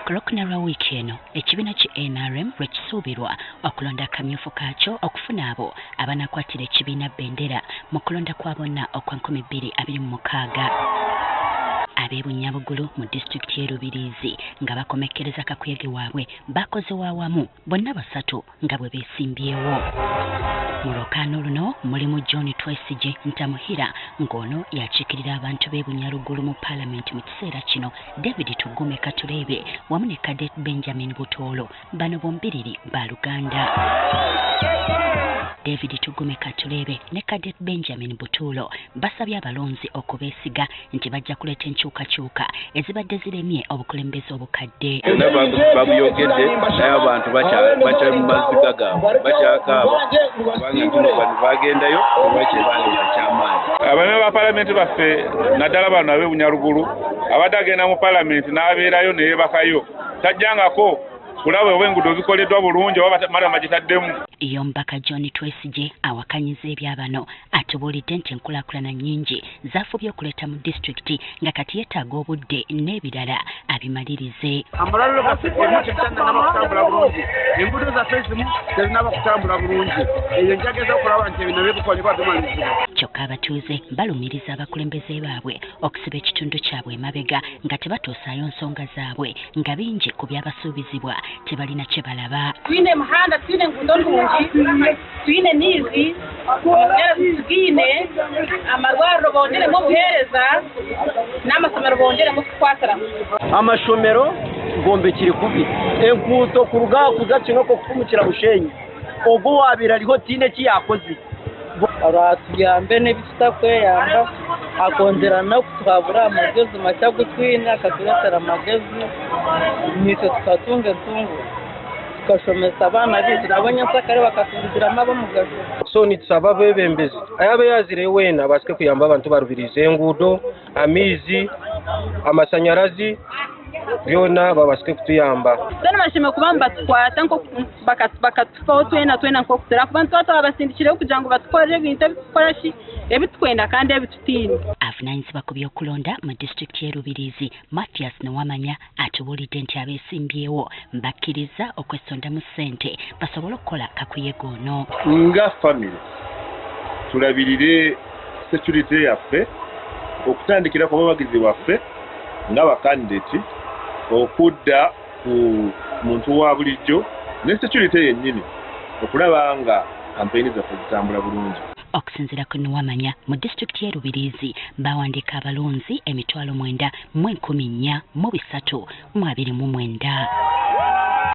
Ku Lwokuna lwa wiiki eno, ekibiina ki NRM lwe kisuubirwa okulonda akamyufu kaakyo okufuna abo abanaakwatira ekibiina bendera mu kulonda kwa bonna okwa 2026. Ab'e Bunyabugulu mu disitulikiti y'e Rubirizi nga bakomekkereza kakuyege waabwe bakoze wawamu bonna basatu nga bwe beesimbyewo. Mu lwokaano luno mulimu John Twesigye Ntamuhira, ng'ono yakiikirira abantu b'e Bunyarugulu mu paalamenti mu kiseera kino, David Tugume Katureebe wamu ne Cadet Benjamin Butoolo. Bano bombiriri baluganda. David Tugume Katureebe ne Cadet Benjamin Butuulo basabye abalonzi okubeesiga nti bajja kuleeta enkyukakyuka ezibadde ziremye obukulembeze obukadde. Babuyogedde, naye abantu bakyali mu maziga gaabwe, bakyakaaba, kubanga ntino bano bagendayo tebakyebandeeta kyamaanyi. Abamemba ba palamenti baffe, naddala bano ab'e Bunyarugulu, abadde agenda mu palamenti n'abeerayo ne yeebakayo, tajjangako kulaba oba enguudo zikoleddwa bulungi oba mala bagitaddemu. Ye omubaka John Twesigye awakanyiza ebyabano, atubuulidde nti enkulaakulana nnyingi zaafubye okuleeta mu disitulikiti, nga kati yeetaaga obudde n'ebirala abimalirize. Amalwaliro gaffe emu tetanaba kutambula bulungi, enguudo zaffe ezimu tezinaba kutambula bulungi. Eyo njageza okulaba nti ebino bikolebwa, bimalirizibwa. Kyokka abatuuze balumiriza abakulembeze baabwe okusiba ekitundu kyabwe emabega nga tebatuusaayo nsonga zaabwe, nga bingi ku byabasuubizibwa tebalina kye balaba. Twine emihanda, twine enguudo nungi, twine amaizi, amashanyarazi tugiine, amarwariro bongeremu obuheereza, n'amasomero bongeremu kukwatiramu. Amashomero gombekire kubi, enguuto kuruga kuza Kinoko kufumukira Bushenyi, ogwo waabire ariho tiine eki yakoze. Aratuyambe n'ebitutakweyamba, akongera n'okutuhabura amagezi makye agu twine, akatureetera amagezi nitwe tukatunga entungo, tukashomesa abaana bitu nabo nyenkyakare bakatugiramu ab'omugasho. So nitusaba abebembezi ayaba yazireyo weena abasike kuyamba abantu barubirize enguudo, amaizi, amasanyarazi, byona babasike kutuyamba. Twena bashemeriire kuba nibatukwata bakatufaho twena twena nk'oku kuba nituba twabasindikireho kugira ngu batukorere ebintu ebitukora ki ebitukwenda kandi ebitutiine. Avunaanyizibwa ku by'okulonda mu disitulikiti y'e Rubirizi, Mathias Newamanya, atubuulidde nti abeesimbyewo bakkiriza okwesondamu ssente basobole okukola kakuyege ono. Nga famire tulabirire security yaffe, okutandikira ku bawagizi baffe nga bakandidate, okudda ku muntu wa bulijjo ne security yennyini, okulaba nga kampeyini zaffe zitambula bulungi. Okusinziira ku Niwamanya, mu disitulikiti y'e Rubirizi bawandiika abalonzi 94,429.